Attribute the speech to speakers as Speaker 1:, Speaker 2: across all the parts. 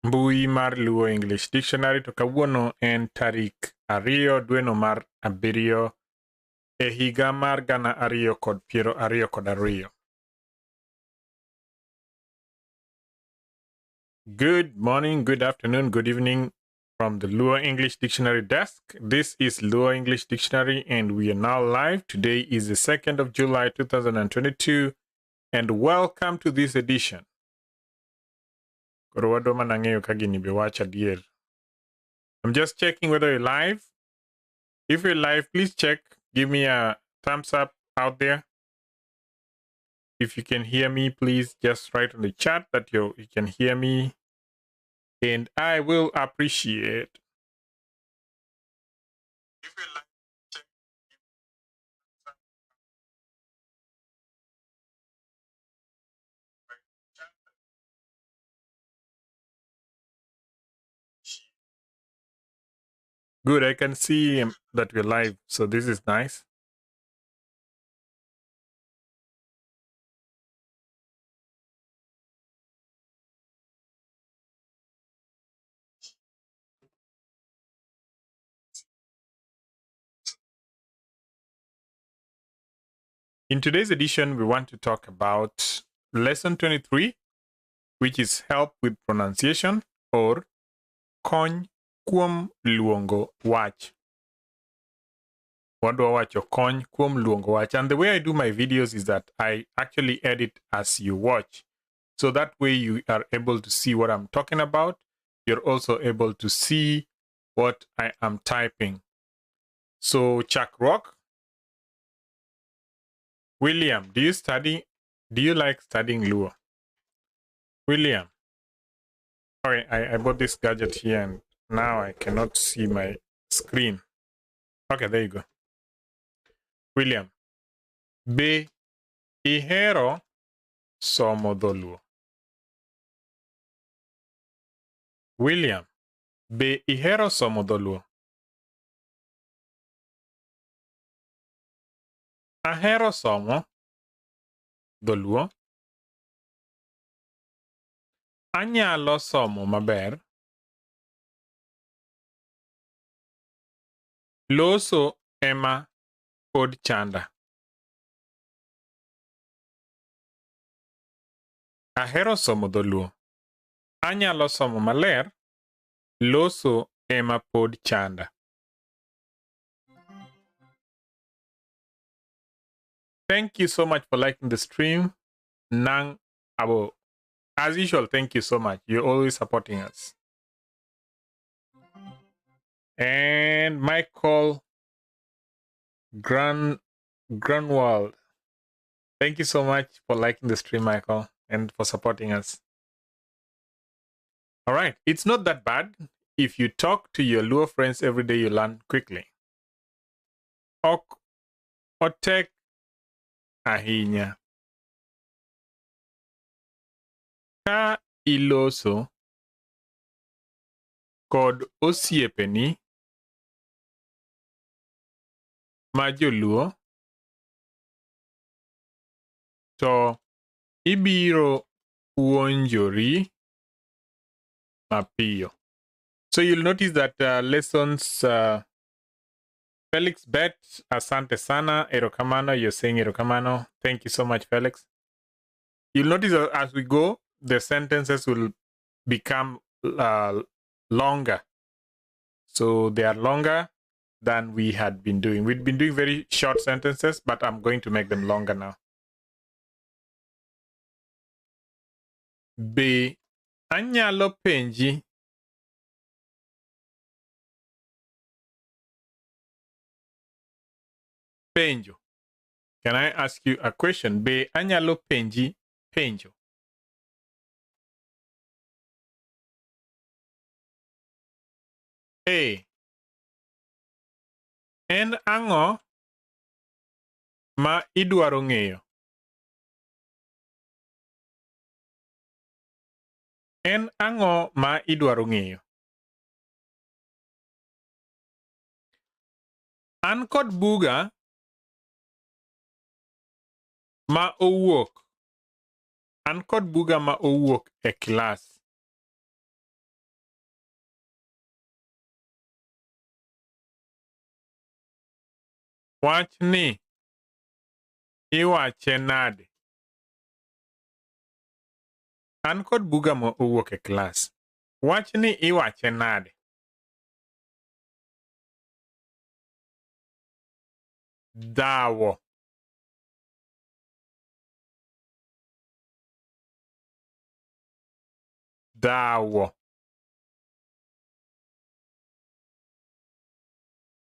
Speaker 1: mbui mar Luo English Dictionary to kawuono en tarik 2 dweno mar 7 e higa mar 2022. Good morning, good afternoon, good evening from the Luo English Dictionary desk. This is Luo English Dictionary and we are now live. Today is the 2nd of July 2022 and welcome to this edition. Koro wadwa mana ng'eyo ka gini be wacho adier. I'm just checking whether you're live. If you're live, please check. Give me a thumbs up out there. If you can hear me, please just write on the chat that you can hear me, and I will appreciate. If you're live, check. Good, I can see that we're live, so this is nice. In today's edition, we want to talk about lesson 23, which is help with pronunciation or kony kuom luongo wach. Wadwa wacho kony kuom luongo wach. And the way I do my videos is that I actually edit as you watch. So that way you are able to see what I'm talking about. You're also able to see what I am typing. So chakruok. William, do you study? Do you like studying Luo? William. Okay, I bought this gadget here and now I cannot see my screen. Okay, there you go. William. Be ihero somo dholuo? William, be ihero somo dholuo? Ahero somo dholuo. Anyalo somo maber. Loso ema pod chanda. Ahero somo dholuo. Anyalo somo maler. Loso ema pod chanda. Thank you so much for liking the stream. Nang Abo. As usual, thank you so much. You're always supporting us. And Michael Grunwald. Thank you so much for liking the stream, Michael, and for supporting us. All right. It's not that bad. If you talk to your Luo friends every day, you learn quickly. Ok otek ahinya. Ka iloso kod osiepeni ma joluo, to ibiro puonjori mapiyo. So you'll notice that lessons, Felix Bet, asante sana, erokamano, you're saying erokamano. Thank you so much, Felix. You'll notice that as we go, the sentences will become longer. So they are longer than we had been doing. We'd been doing very short sentences, but I'm going to make them longer now. Be anyalo penji penjo. Can I ask you a question? Be anyalo penji penjo. A. En ang'o ma idwaro ng'eyo? En ang'o ma idwaro ng'eyo? An kod buga ma owuok. An kod buga ma owuok e klas. Wachni iwache nade? An kod buga ma owuok e klas. Wachni iwache nade? Dhawo. Dhawo.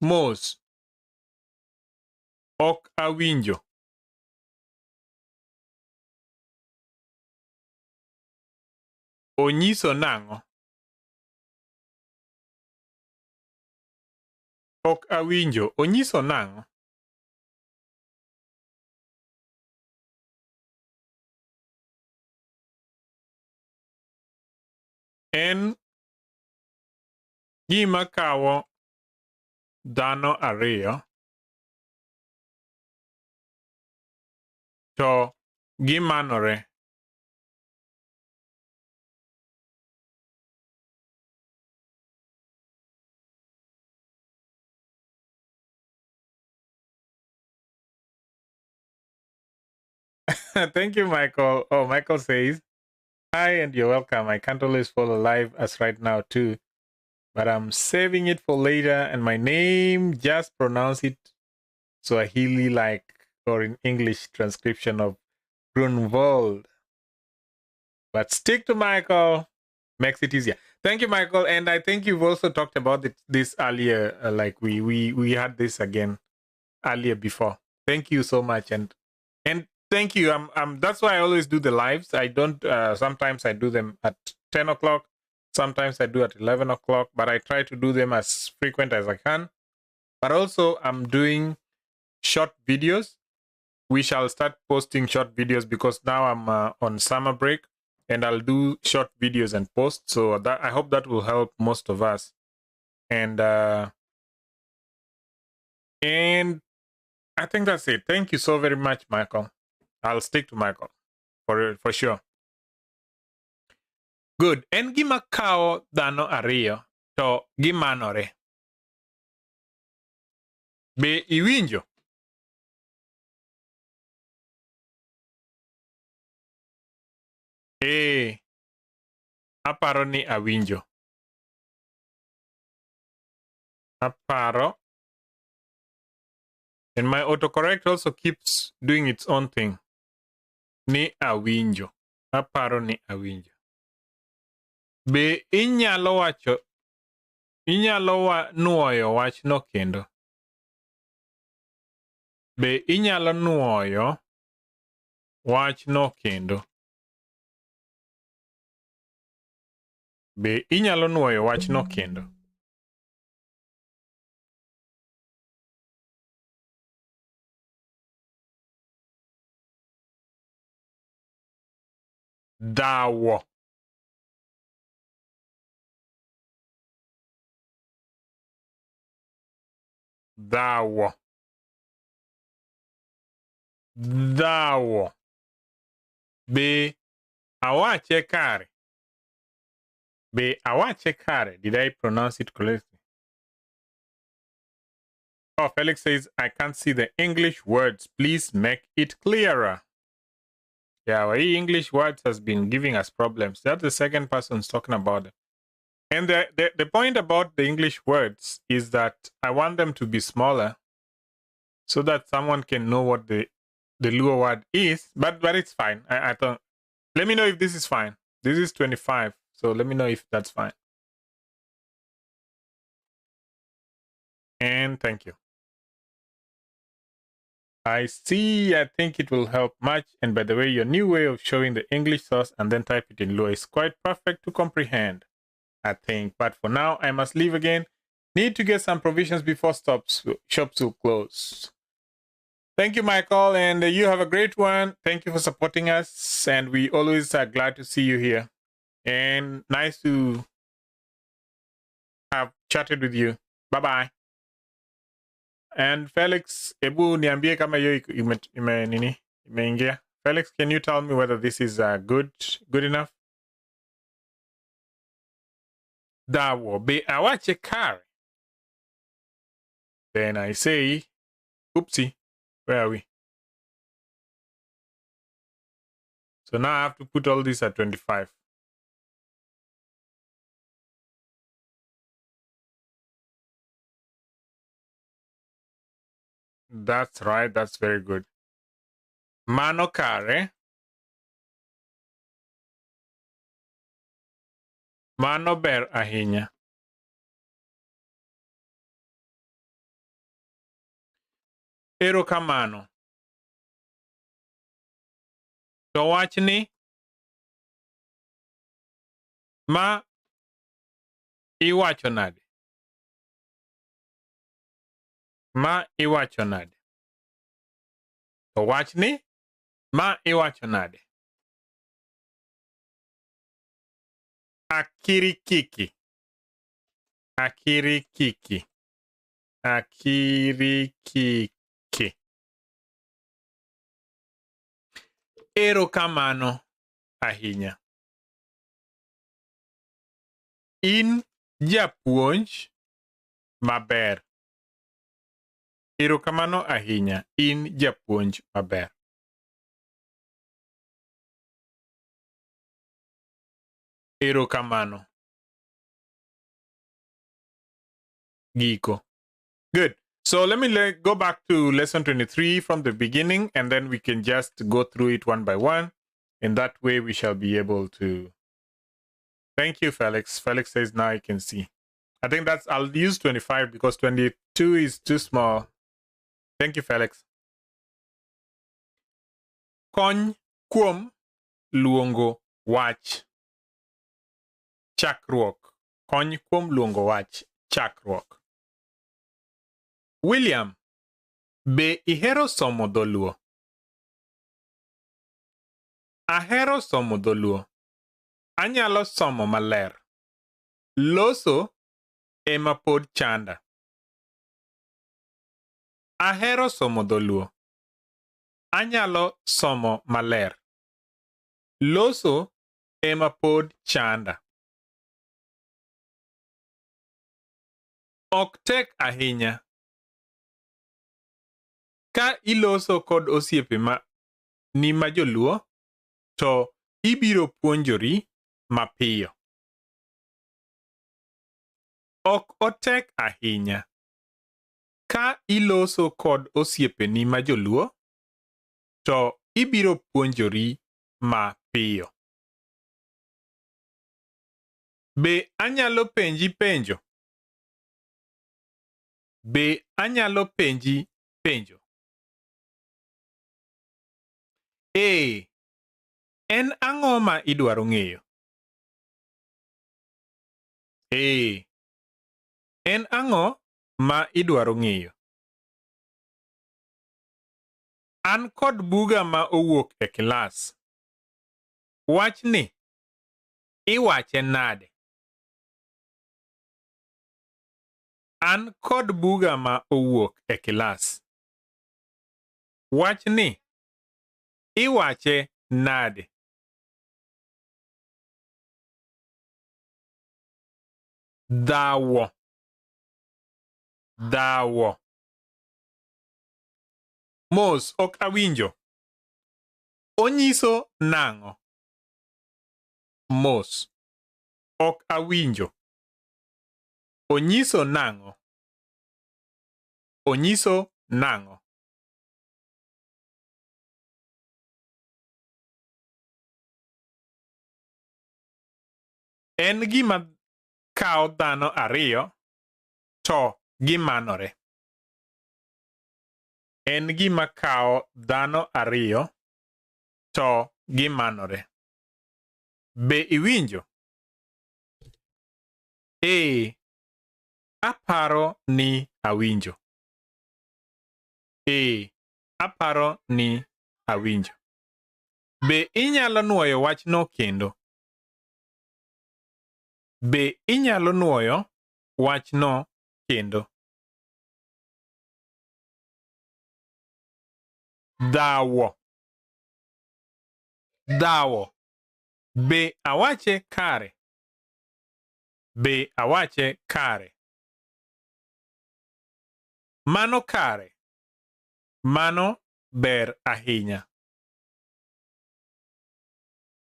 Speaker 1: Mos. Ok awinjo. Onyiso nang'o? Ok awinjo. Onyiso nang'o? En gima kawo dhano ariyo to gimanore. Thank you, Michael. Oh, Michael says, hi, and you're welcome. I can't always follow live as right now, too, but I'm saving it for later. And my name, just pronounce it Swahili like or in English transcription of Grunvold. But stick to Michael, makes it easier. Thank you, Michael. And I think you've also talked about this earlier, like we had this again earlier before. Thank you so much. And thank you. That's why I always do the lives. I don't, sometimes I do them at 10 o'clock. Sometimes I do at 11 o'clock, but I try to do them as frequent as I can. But also I'm doing short videos. We shall start posting short videos because now I'm on summer break, and I'll do short videos and posts. So that I hope that will help most of us. And I think that's it. Thank you so very much, Michael. I'll stick to Michael for sure. Good. En gima kawo dhano ariyo to gimanore. Be iwinjo? Ee, aparo ni awinjo. Aparo. And my autocorrect also keeps doing its own thing. Ni awinjo. Aparo ni awinjo. Be inyalo wacho, inyalo nuoyo wachno kendo? Be inyalo nuoyo wachno kendo? Be inyalo nuoyo wachno kendo? Dhawo. Dhawo. Dhawo. Be awache kare? Be awache kare? Did I pronounce it correctly? Oh, Felix says, I can't see the English words. Please make it clearer. Yeah, our English words has been giving us problems. That's the second person's talking about it. And the point about the English words is that I want them to be smaller so that someone can know what the Luo word is. But it's fine. I thought, let me know if this is fine. This is 25. So let me know if that's fine. And thank you. I see. I think it will help much. And by the way, your new way of showing the English source and then type it in Luo is quite perfect to comprehend, I think. But for now, I must leave again. Need to get some provisions before shops will close. Thank you, Michael. And you have a great one. Thank you for supporting us. And we always are glad to see you here. And nice to have chatted with you. Bye-bye. And Felix, ebu niambie kama hiyo ime nini imeingia. Felix, can you tell me whether this is good enough? Dhawo be awache kare. Then I say, Oopsie, where are we? So now I have to put all this at 25. That's right, that's very good. Mano kare. Mano ber ahinya. Erokamano. To wachni ma iwacho nade? Ma iwacho nade? To wachni ma iwacho nade? Akirikiki. Akirikiki. Akirikiki. Erokamano ahinya. In japuonj maber. Erokamano ahinya. In japuonj maber. Erokamano. Giko. Good. So let me go back to lesson 23 from the beginning, and then we can just go through it one by one. And that way we shall be able to. Thank you, Felix. Felix says now you can see. I think that's, I'll use 25 because 22 is too small. Thank you, Felix. Kony kuom luongo wach. Chakruok. Kony kuom luongo wach. Chakruok. William, be ihero somo dholuo? Ahero somo dholuo. Anyalo somo maler. Loso ema pod chanda. Ahero somo dholuo. Anyalo somo maler. Loso ema pod chanda. Ok tek ahinya. Ka iloso kod osiepe ma ni ma joluo, to ibiro puonjori mapiyo. Ok otek ahinya. Ka iloso kod osiepeni ma joluo, to ibiro puonjori mapiyo. Be anyalo penji penjo? Be anyalo penji penjo? Ee, en ang'o ma idwaro ng'eyo? Ee, en ang'o ma idwaro ng'eyo? An kod buga ma owuok e kilas. Wachni iwache nade? An kod buga ma owuok e kilas. Wachni iwache nade? Dhawo. Dhawo. Mos, ok awinjo. Onyiso nang'o? Mos, ok awinjo. Onyiso nang'o? Onyiso nang'o? En gima kawo dhano ariyo to gimanore. En gima kawo dhano ariyo to gimanore. Be iwinjo? Ee, aparo ni awinjo. Ee, aparo ni awinjo. Be inyalo nuoyo wachno kendo? Be inyalo nuoyo wachno kendo? Dhawo. Dhawo. Be awache kare? Be awache kare? Mano kare. Mano ber ahinya.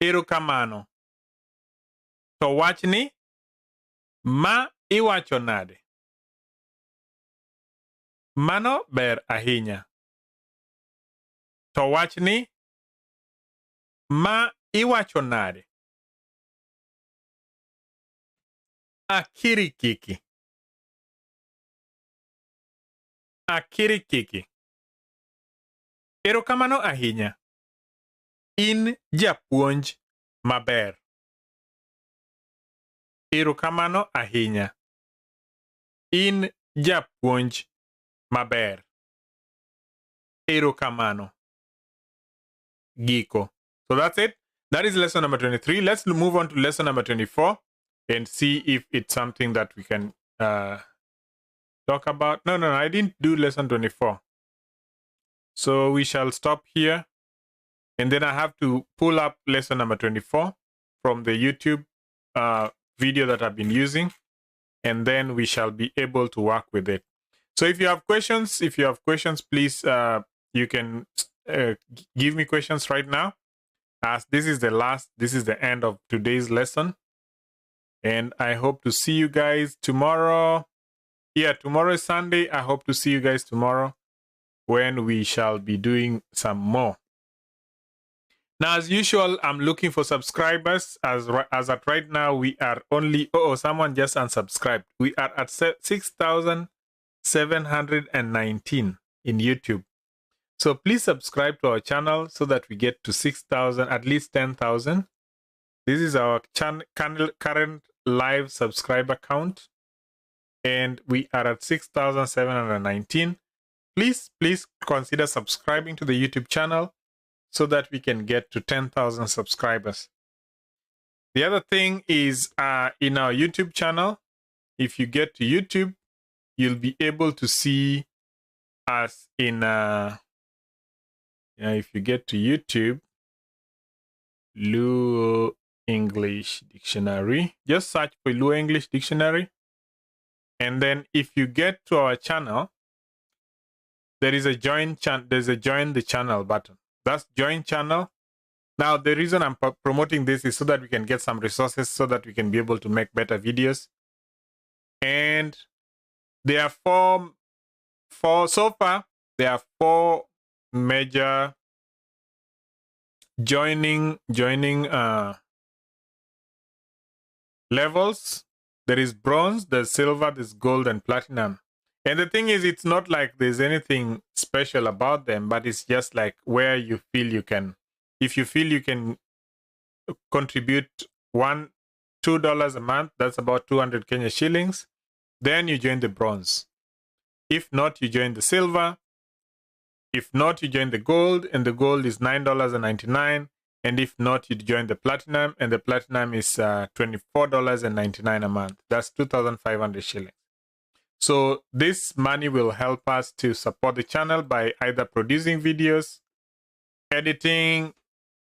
Speaker 1: Erokamano. To wachni, ma iwacho nade? Mano ber ahinya. To wachni, ma iwacho nade? Akirikiki. Akirikiki. Erokamano ahinya. In japuonj maber. Erokamano ahinya. In japuonj maber. Erokamano. Giko. So that's it. That is lesson number 23. Let's move on to lesson number 24 and see if it's something that we can talk about. No, I didn't do lesson 24. So we shall stop here. And then I have to pull up lesson number 24 from the YouTube video that I've been using. And then we shall be able to work with it. So if you have questions, please, you can give me questions right now, as this is the end of today's lesson. And I hope to see you guys tomorrow. Yeah, tomorrow is Sunday. I hope to see you guys tomorrow when we shall be doing some more. Now, as usual, I'm looking for subscribers. As at right now, we are only... Oh, someone just unsubscribed. We are at 6,719 in YouTube. So please subscribe to our channel so that we get to 6,000, at least 10,000. This is our current live subscriber count. And we are at 6,719. Please, please consider subscribing to the YouTube channel so that we can get to 10,000 subscribers. The other thing is in our YouTube channel, if you get to YouTube, you'll be able to see us in, if you get to YouTube, Luo English Dictionary, just search for Luo English Dictionary. And then if you get to our channel, there is a join there's a join the channel button. That's join channel. Now, the reason I'm promoting this is so that we can get some resources so that we can be able to make better videos. And there are four so far, there are four major joining levels. There is bronze, there's silver, there's gold, and platinum. And the thing is, it's not like there's anything special about them, but it's just like where you feel you can, if you feel you can contribute $1, $2 a month, that's about 200 Kenya shillings, then you join the bronze. If not, you join the silver. If not, you join the gold, and the gold is $9.99. And if not, you join the platinum, and the platinum is $24.99 a month. That's 2,500 shillings. So this money will help us to support the channel by either producing videos, editing,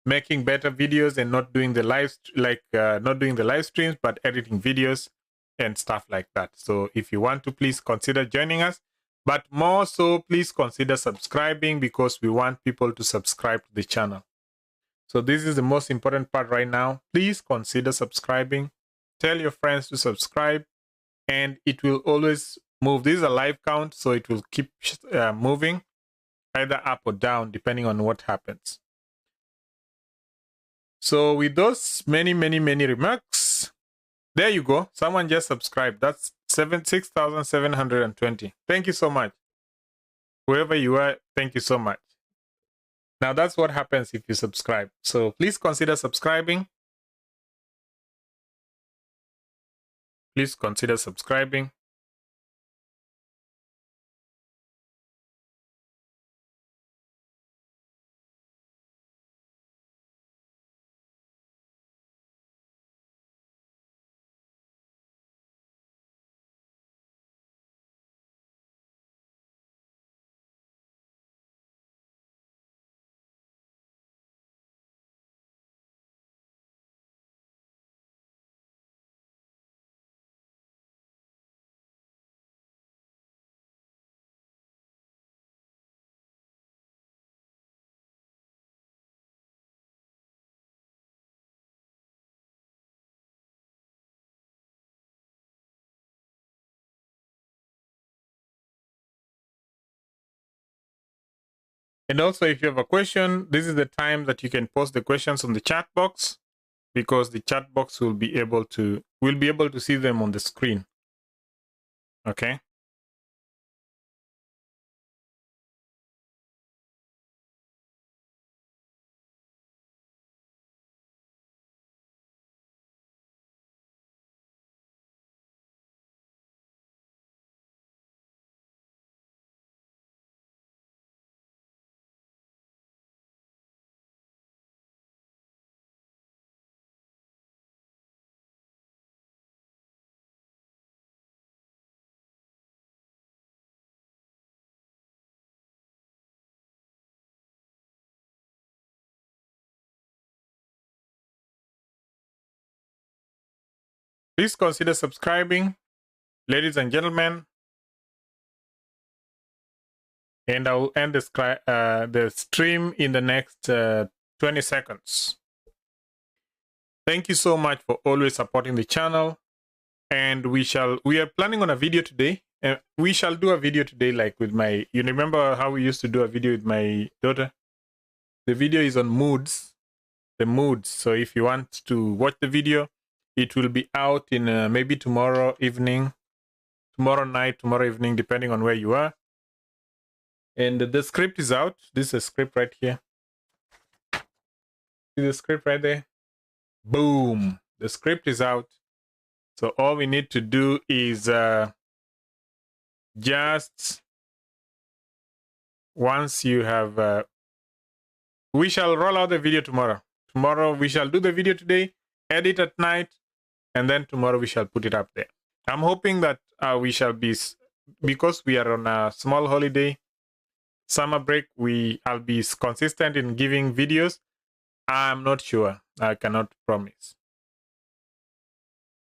Speaker 1: making better videos, and not doing the live, not doing the live streams, but editing videos and stuff like that. So if you want to, please consider joining us. But more so, please consider subscribing, because we want people to subscribe to the channel. So this is the most important part right now. Please consider subscribing. Tell your friends to subscribe, and it will always move. This is a live count, so it will keep moving either up or down, depending on what happens. So with those many, many, many remarks, there you go. Someone just subscribed. That's 6,720. Thank you so much. Whoever you are, thank you so much. Now that's what happens if you subscribe. So please consider subscribing. Please consider subscribing. And also, if you have a question, this is the time that you can post the questions on the chat box, because the chat box will be able to, we'll be able to see them on the screen. Okay. Please consider subscribing, ladies and gentlemen. And I will end the stream in the next 20 seconds. Thank you so much for always supporting the channel. And we are planning on a video today. We shall do a video today, like with my, you remember how we used to do a video with my daughter? The video is on moods, the moods. So if you want to watch the video, it will be out in maybe tomorrow evening, tomorrow night, tomorrow evening, depending on where you are. And the script is out. This is a script right here. See the script right there? Boom. The script is out. So all we need to do is just once you have... we shall roll out the video tomorrow. Tomorrow we shall do the video today, edit at night, and then tomorrow we shall put it up there. I'm hoping that we shall be, because we are on a small holiday, summer break, I'll be consistent in giving videos. I'm not sure. I cannot promise.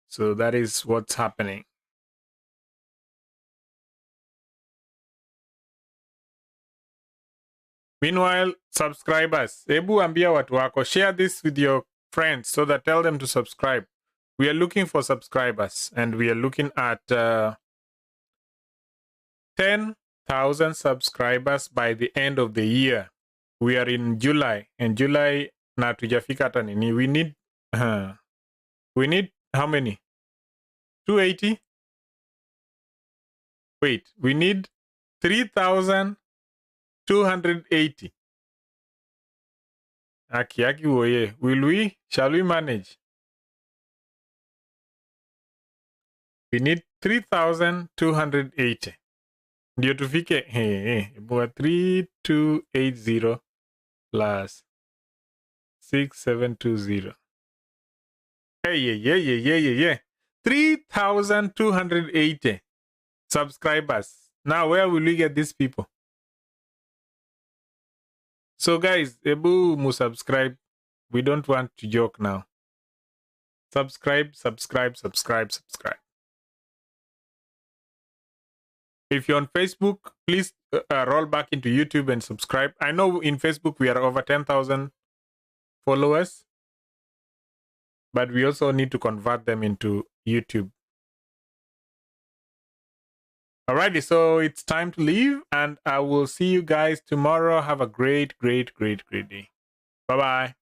Speaker 1: So that is what's happening. Meanwhile, subscribers, ebu ambia watu wako, share this with your friends so that tell them to subscribe. We are looking for subscribers, and we are looking at 10,000 subscribers by the end of the year. We are in July, and July na tujafika hata nini. We need how many? 280? Wait, we need 3,280. Aki aki oye. Will we? Shall we manage? We need 3,280. Ndio tufike, hey, 3280 plus 6720. Hey, yeah. 3,280 subscribers. Now, where will we get these people? So, guys, ebu mu subscribe. We don't want to joke now. Subscribe, subscribe, subscribe, subscribe. If you're on Facebook, please roll back into YouTube and subscribe. I know in Facebook we are over 10,000 followers, but we also need to convert them into YouTube. Alrighty, so it's time to leave, and I will see you guys tomorrow. Have a great, great, great, great day. Bye-bye.